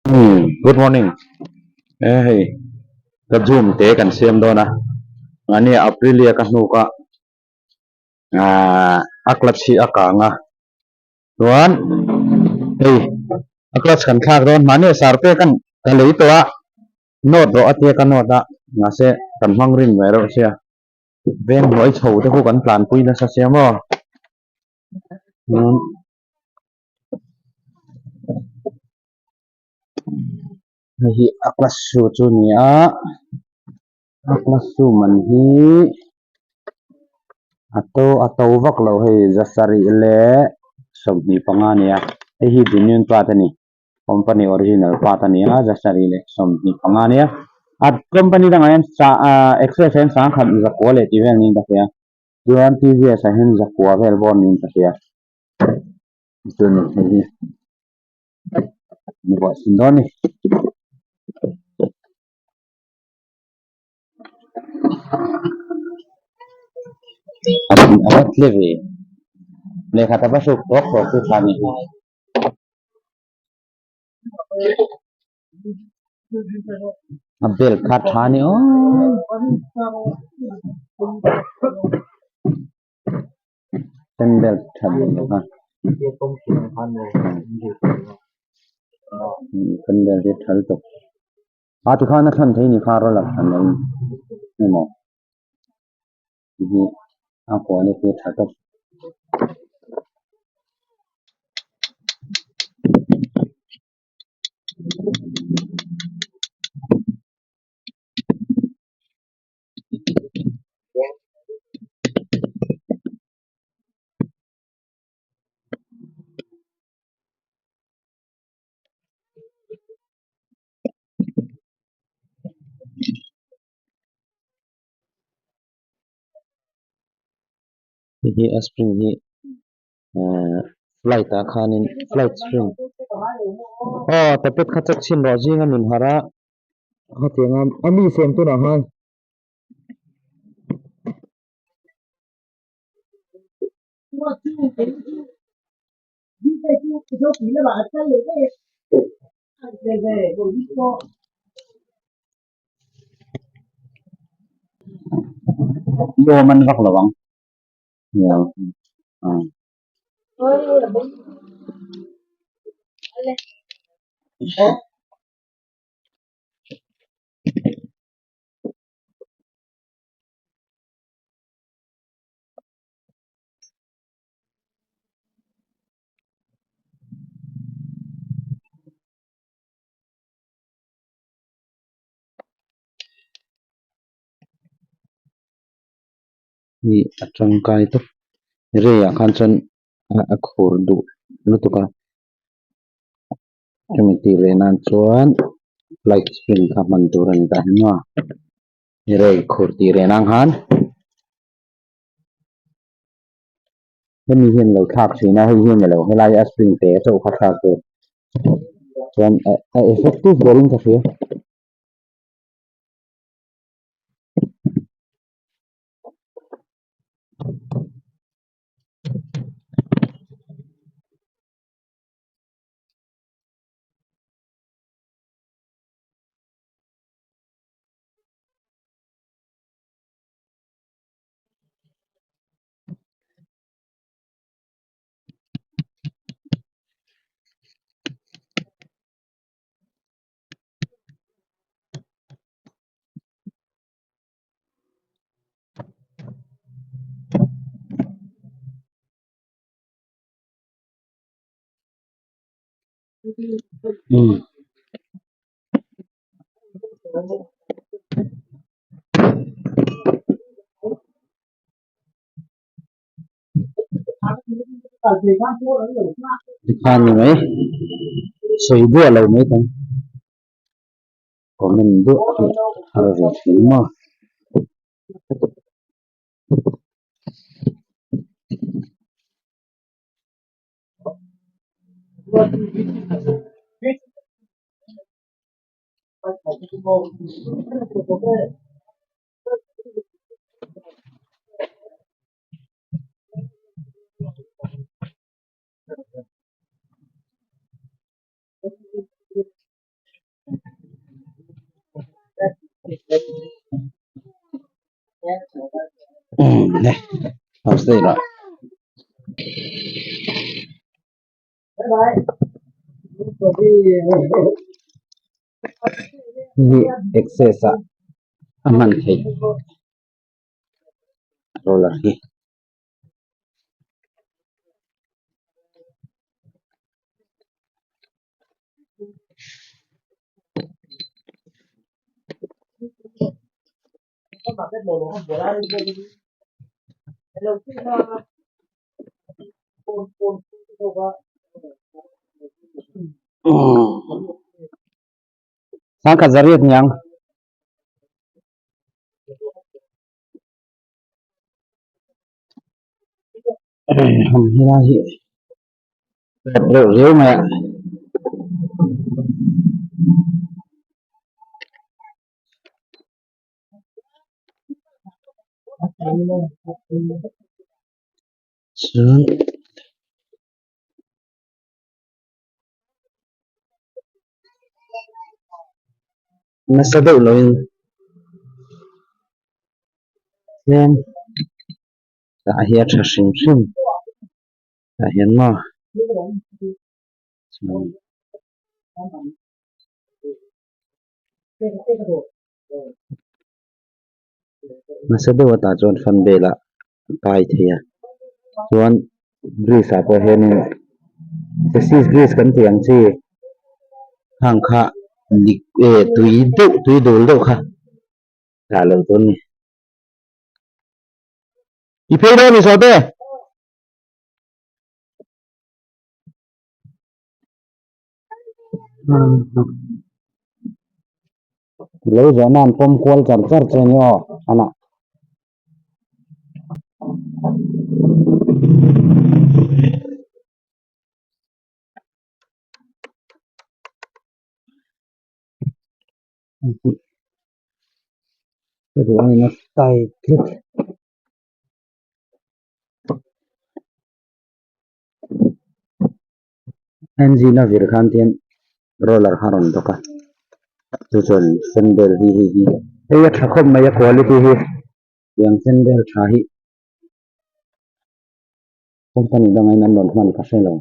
Good morning e hei ka zoom te kan siam dawn a mahni Aprilia ka hnuk a ahh a clutch hi a kang a chuan hei a clutch kan thlak dawn mahni a sar pek a ka lei tawh a note rawh a tia ka note a mahse kan hmang rin ve reuh sia veng hnuai chho te khu kan tlanpui nasa sia maw. Hei hi a class shoe chu a ni a a class shoe man hi a to a to vak lo hei zasarih leh 25 a ni a hei hi genuine part a ni company original part a ni a zasarih leh 25 a ni a a company dangah hian sa ah express ah hian sangkhat zakua leh tih vel niin ka hria chuan T V S ah hian zakua vel bawr niin ka hria. Chuan hei hi an vuah chhin dawn a ni. A a va tle ve lehkha ta va hruk tawk tawk chu tha ni. A belt kha tha ni aw. Fan belt tha duh lo kha fan belt hi tha lutuk a tikhan a thlan thei ni kha roller thlan lo in emaw hi a quality tha tawp. Hei hi a spring hi ahh flight ah khanin flight spring aw tapet kha check chhin rawh zing a nun harh a. Hetiang a a mi siam tunah khan i awm an vak lo ang Hi a tangkai tawp rei ah khan chuan a khur duh lutuk a. Hemi tih leh nan chuan light spring kha hman tur a ni ta hi maw rei khur tih reh nan khan hemi hian lo thlak thin a hei hi a ni lo helai a spring te chauh kha thlak tur chuan a effective berin ka hria. Tikhan ni mai sawi duah lo mai thei comment duah hi a har ve thin maw. Le pause daih rawh. Hei hi access ah a hman theih roller hi. Sangkhat zariat niang. Helai hi reuh riau mai a. Chuan nasa deuh lo in tlem tah hi a tha hrim hrim tah hian maw chuan. Nasa deuh atah chuan fan velah a kai thei a chuan grease ah pawh hianin chassis grease kan tih ang chi khang kha lik eh tui deuh tui dul deuh kha dah loh tur a ni. I phei dawn ni sawte. Lo zawh nan pawm kual char char che ni aw ana. Ka duh angin a tight tlat. Engine a vir khan tian roller kha a rawn bawk a chu chuan fan belt hi hei hi hei a tha khawp mai a quality hi tiang fan belt tha hi company dangin an rawn hman ka hre lo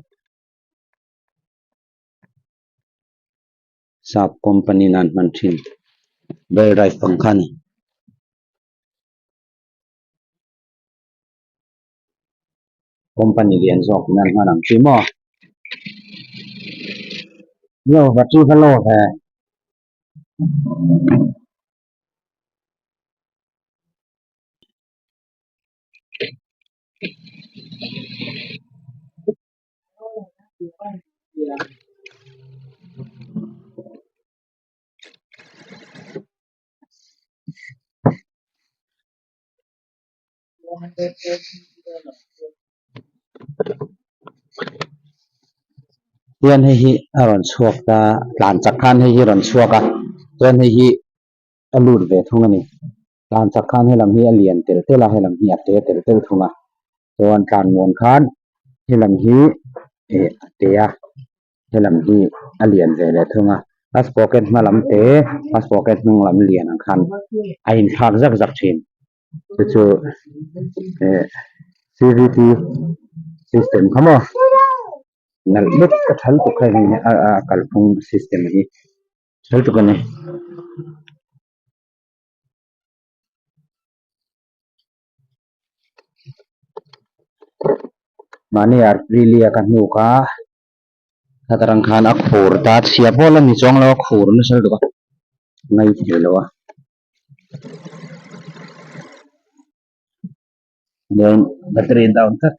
sap company nan hman thin belt drive ang kha a ni. Company lian zawk in an hman ang chi maw? Lo va chu va lo ve. Hian hei hi a rawn chhuak ta tlan chak khan hei hi a rawn chhuak a chuan hei hi a lut ve thung a ni tlan chak khan helam hi a lian telh telh a helam hi a te telh telh thung a chuan tlan muan khan helam hi eh a te a helam hi a lian ve leh thung a a sprocket hma lam te a sprocket hnung lam lian ang khan a inthlak zak zak thin. Chu chu eh C_V_T system kha maw nalh vek ka tha lutuk hei hi a a kalphung system hi tha lutuk a ni. Mahni Aprilia ka hnuk a khatarang khan a khur ta chhia pawh la ni chuang lo a khur nasa lutuk a ngaithei lo a. Chuan battery down tlat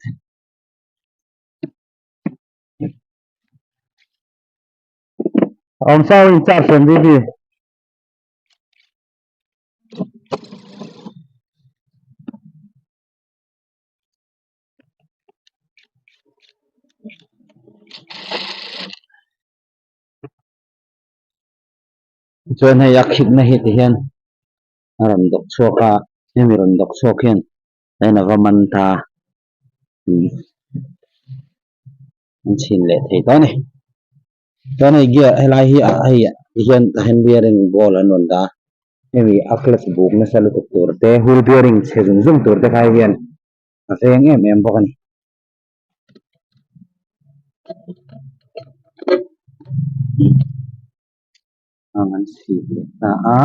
awm sa in charge em baby Chuan hei a khitna hi ti hian a rawn dawk chhuak a hemi rawn dawk chhuak hian eng a va man ta an chhin leh thei tawh a ni chuan hei gear helai hi ah hei ti hian hand bearing ball an rawn dah a hemi a clutch buk nasa lutuk tur te wheel bearing chhe zung zung tur te kha hei hian. a veng em em bawk a ni. Ang an sip leh ta a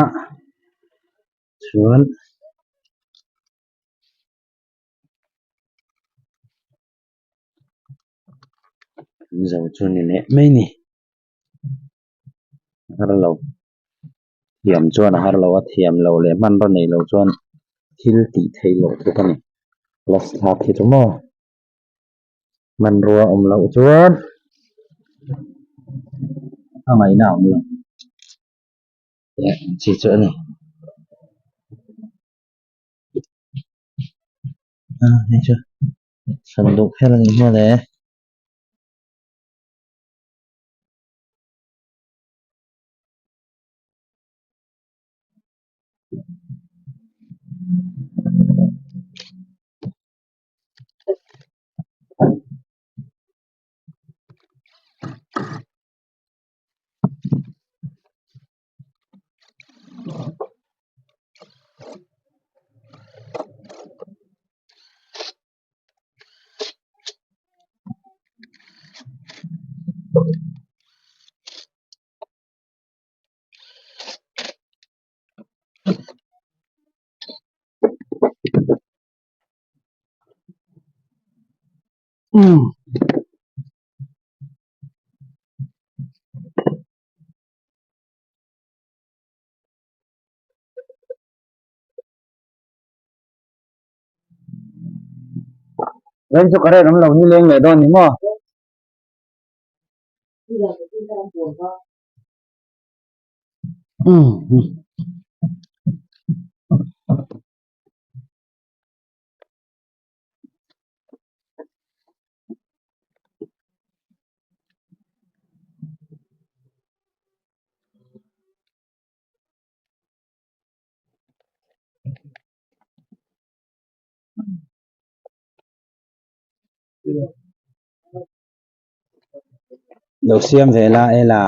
chuan an zo chu ni leh mai ni a har lo thiam chuan a har lo a thiam lo leh hmanraw nei lo chuan thil tih theih loh tluk a ni class thlak hi chu maw. Hmanrua awm loh chuan a ngaihna a awm lo tih chi chu a ni. A hei chu sanduh kher a nih hmel e. Umm. Ren chu current awm lo ni leng leh dawn ni maw? Umm. Lo siam ve la ela.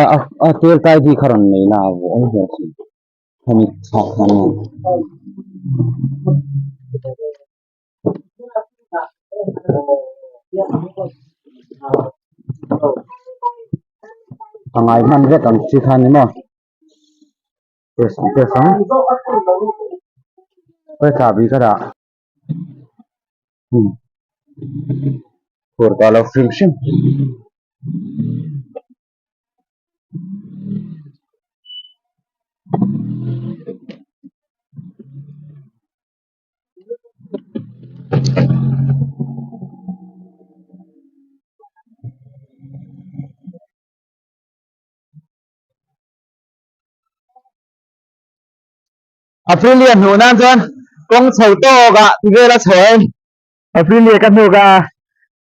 A a a tel tai di kha rawn nei la a vuah awm hmel si hemi thlak khan a. A ngai hman vek ang chi khan ni maw. Test ang test ang khawi chahbi ka dah phur ta lo hrim hrim. Aprilia hnuh nan chuan kawng chho tawk ah ti vel a chho em. Aprilia ka hnuk a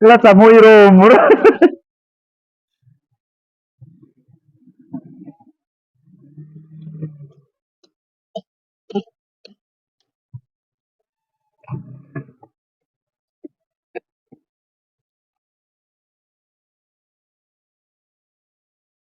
la chahmui rum rum.